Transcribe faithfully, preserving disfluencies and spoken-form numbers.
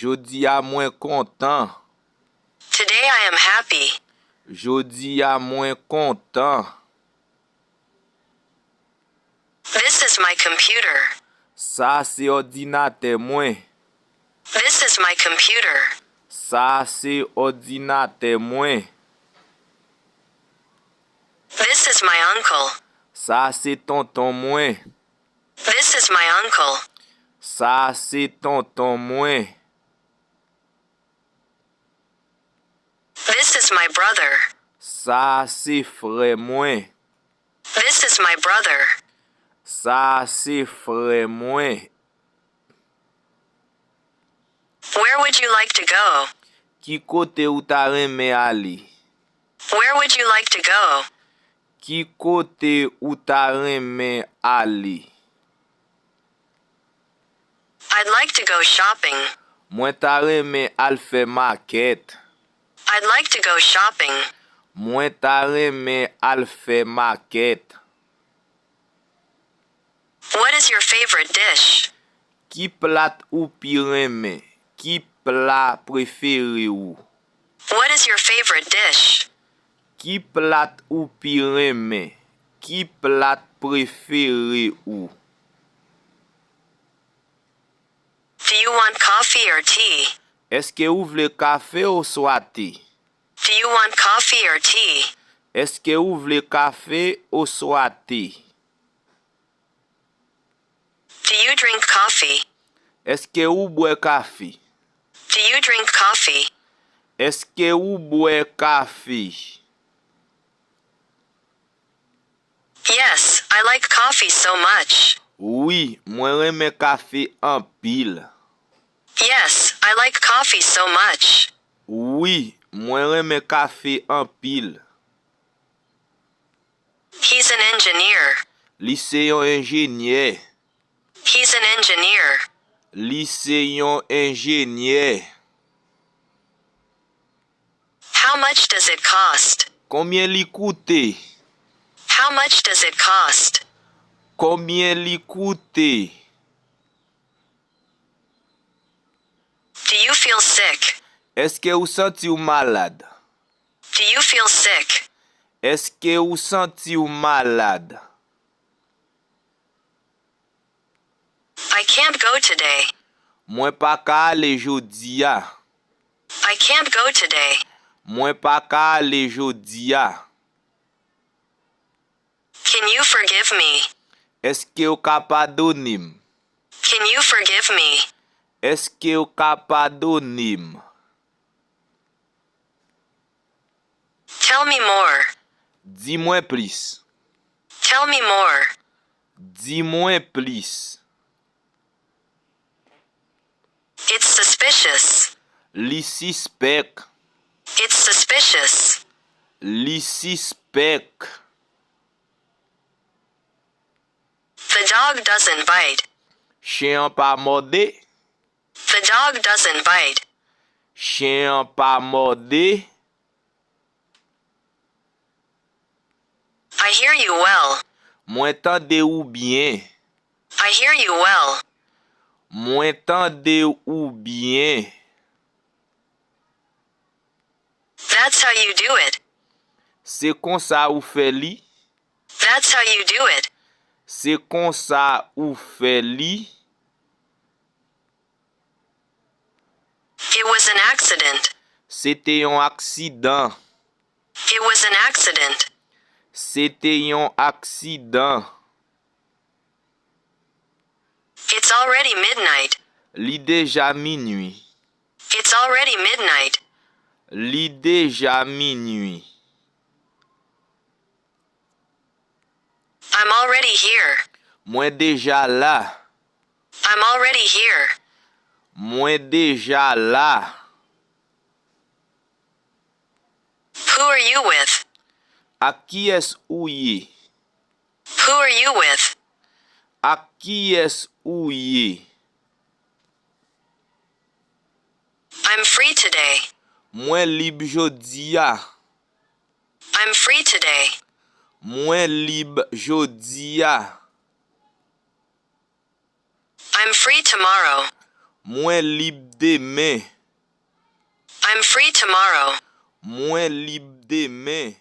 Jodi a mwen kontan. Today I am happy. Jodi a mwen kontan. This is my computer. Sa se òdinatè mwen. This is my computer. Sa se òdinatè mwen. This is my uncle. Sa se tonton mwen. This is my uncle. Sa se tonton mwen. This is my brother. Sa se frè mwen. This is my brother. Sa se frè mwen. Where would you like to go? Ki kote ou ta renmen ale? Where would you like to go? Ki kote ou ta renmen ale? I'd like to go shopping. Mwen ta renmen al fè makèt. I'd like to go shopping. Mwen ta renmen al fè makèt. What is your favorite dish? Ki plat ou pi renmen? Ki pla prefere ou? What is your favorite dish? Ki plat ou pi renmen? Ki plat prefere ou? Do you want coffee or tea? Èske ou vle kafe oswa te? Do you want coffee or tea? Èske ou vle kafe oswa te? Do you drink coffee? Èske ou bwè kafe? Do you drink coffee? Èske ou bwè kafe? Yes, I like coffee so much. Wi, mwen renmen kafe anpil. Yes, I like coffee so much. Wi, mwen renmen kafe anpil. He's an engineer. Li se yon enjenyè. He's an engineer. Li se yon enjenyè. How much does it cost? Konbyen li koute? How much does it cost? Konbyen li koute? Do you feel sick? Èske ou santi w malad? Do you feel sick? Èske ou santi w malad? I can't go today. Mwen pa ka ale jodi a. I can't go today. Mwen pa ka ale jodi a. Can you forgive me? Èske w ka padone m? Can you forgive me? Èske w ka padone m? Tell me more. Di mwen plis. Tell me more. Di mwen plis. It's suspicious. Li sispèk. It's suspicious. Li sispèk. The dog doesn't bite. Chen an pa mòde. The dog doesn't bite. Chen an pa mòde. I hear you well. Mwen tande ou byen. I hear you well. Mwen tande ou byen. That's how you do it. Se konsa ou fè li. That's how you do it. Se konsa ou fè li. It was an accident. Se te yon aksidan. It was an accident. Se te yon aksidan. It's already midnight. Li deja minui. It's already midnight. Li deja minui. I'm already here. Mwen deja la. I'm already here. Mwen deja la. Who are you with? Ak kiyès ou ye? Who are you with? Ak kiyès ou ye? I'm free today. Mwen lib jodi a. I'm free today. Mwen lib jodi a. I'm free tomorrow. Mwen lib demen. I'm free tomorrow. Mwen lib demen.